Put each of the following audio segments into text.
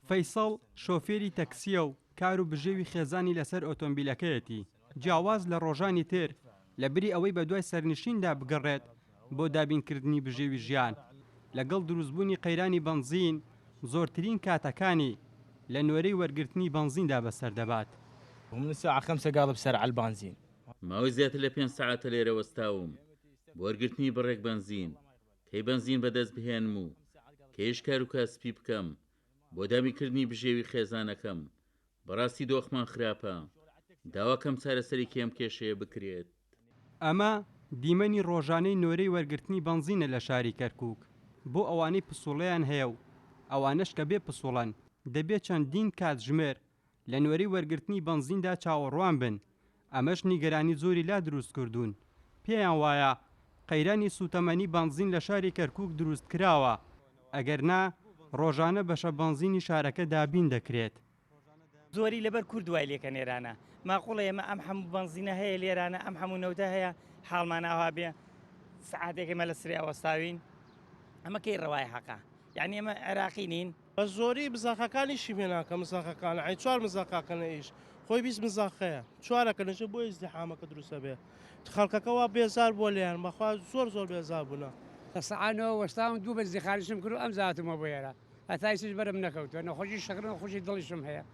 فەیسەڵ شۆفێری تەکسییە و کار و بژێوی خێزانی لەسەر ئۆتۆمبیلەکەیەتی، جیاواز لە ڕۆژانی تر، لەبری ئەوەی بەدوای سەرنشیندا بگەڕێت بۆ دابینکردنی بژێوی ژیان، لەگەڵ دروستبوونی قەیرانی بەنزین زۆرترین کاتەکانی لە نۆرەی وەرگرتنی بەنزیندا بەسەر دەبات. ماوەی زیاتر لە پێنج سەعاتە لێرە وەستاوم بۆ وەرگرتنی بڕێک بەنزین، کەی بەنزین بەدەست بهێنم و کەیش کار و کاسپی بکەم بۆ دابینکردنی بژێوی خێزانەکەم، بەڕاستی دۆخمان خراپە، داواکەم چارەسەرێکی ئەم کێشەیە بکرێت. ئەمە دیمەنی ڕۆژانەی نۆرەی وەرگرتنی بەنزینە لە شاری کەرکوک، بۆ ئەوانەی پسوڵەیان هەیە و ئەوانەش کە بێ پسوڵەن، دەبێت چەندین کاتژمێر لە نۆرەی وەرگرتنی بەنزیندا چاوەڕوان بن، ئەمەش نیگەرانی زۆری لا دروستکردوون، پێیان وایە قەیرانی سووتەمەنی بەنزین لە شاری کەرکوک دروستکراوە، ئەگەرنا ڕۆژانە بەشە بەنزینی شارەکە دابین دەکرێت. زۆری لەبەر کورد وای لێکە نێرانە ماقوڵە ئێمە ئەم هەموو بەنزینە هەیە لێرانە ئەم هەموو نەوتە هەیە حاڵمان ئاوا بێ سعاتێک ئێمە لە سرێ وەستاوین ئەمە کەی ڕەوای حەقە یعنی ئێمە عێراقی نین بە زۆری بزاخەکانیشی پێ ناکەم مزاخەکان عین چوار مزاقاکەنە ئیش خۆی 20 مزاخەیە چوارەکە نەژە بۆ ئیزدیحامەکە دروستە بێ خەڵکەکە وا بێزار بووە لێیان بەخوا زۆر زۆر بێزار بوونە. لە سەعانەوە وەستاوم دوو بەنزینخانەشم کرد و ئەمجا هاتوومە بۆ ئێرە هەتا ئیستاش بەرم نەکەوتووە نەخۆشی شەکرە نەخۆشی دڵیشم هەیە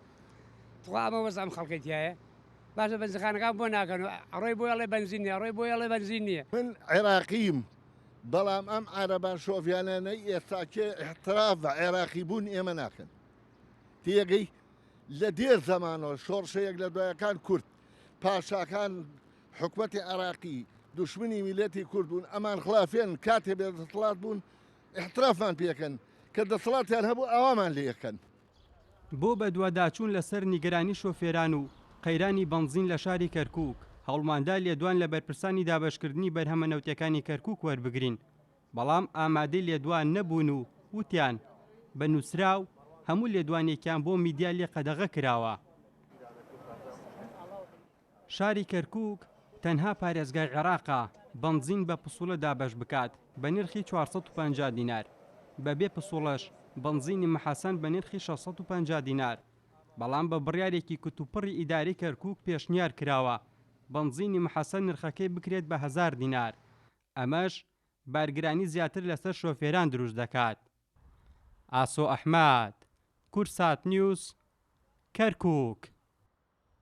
تخوا ئەمە وەزع ئەم خەڵکەی تایە باشە بەنزینخانەکان بۆ ناکەن و ئەڕۆی بۆی ئەڵێ بەنزین نییە ئەڕۆی بۆی ئەڵێ بەنزین نییە. من عێراقیم بەڵام ئەم عەرەبان شۆڤیانانەی ئێستا کێ ئیحتراف بە عێراقی بوون ئێمە ناکەن تێگەی لە دێر زەمانەوە شۆڕشە یەک لە دوایەکان کورد پاشاکان حکومەتی عێراقی دوشمنی میلەتی کورد بوون ئەمان خلافێن کاتێ بێ دەسەڵات بوون ئیحترافمان پێکەن کە دەسەڵاتیان هەبوو ئاوامان لێکەن. بۆ بەدواداچوون لەسەر نیگەرانی شۆفێران و قەیرانی بەنزین لە شاری کەرکووک، هەوڵماندا لێدوان لە بەرپرسانی دابەشکردنی بەرهەمە نەوتییەکانی کەرکووک وەربگرین، بەڵام ئامادەی لێدوان نەبوون و وتیان، بە نووسراو هەموو لێدوانێکیان بۆ میدیا لێ قەدەغە کراوە. شاری کەرکوک تەنها پارێزگای عێراقە بەنزین بە پسوڵە دابەش بکات بە نرخی 450 دینار، بەبێ پسوڵەش بەنزینی محەسەن بە نرخی 650 دینار، بەڵام بە بڕیارێکی کتوپڕی ئیدارەی کەرکوک پێشنیار کراوە بەنزینی محەسەن نرخەکەی بکرێت بە هەزار دینار، ئەمەش بارگرانی زیاتر لەسەر شۆفێران دروست دەکات. ئاسۆ ئەحمەد، کوردسات نیوز، کەرکوک.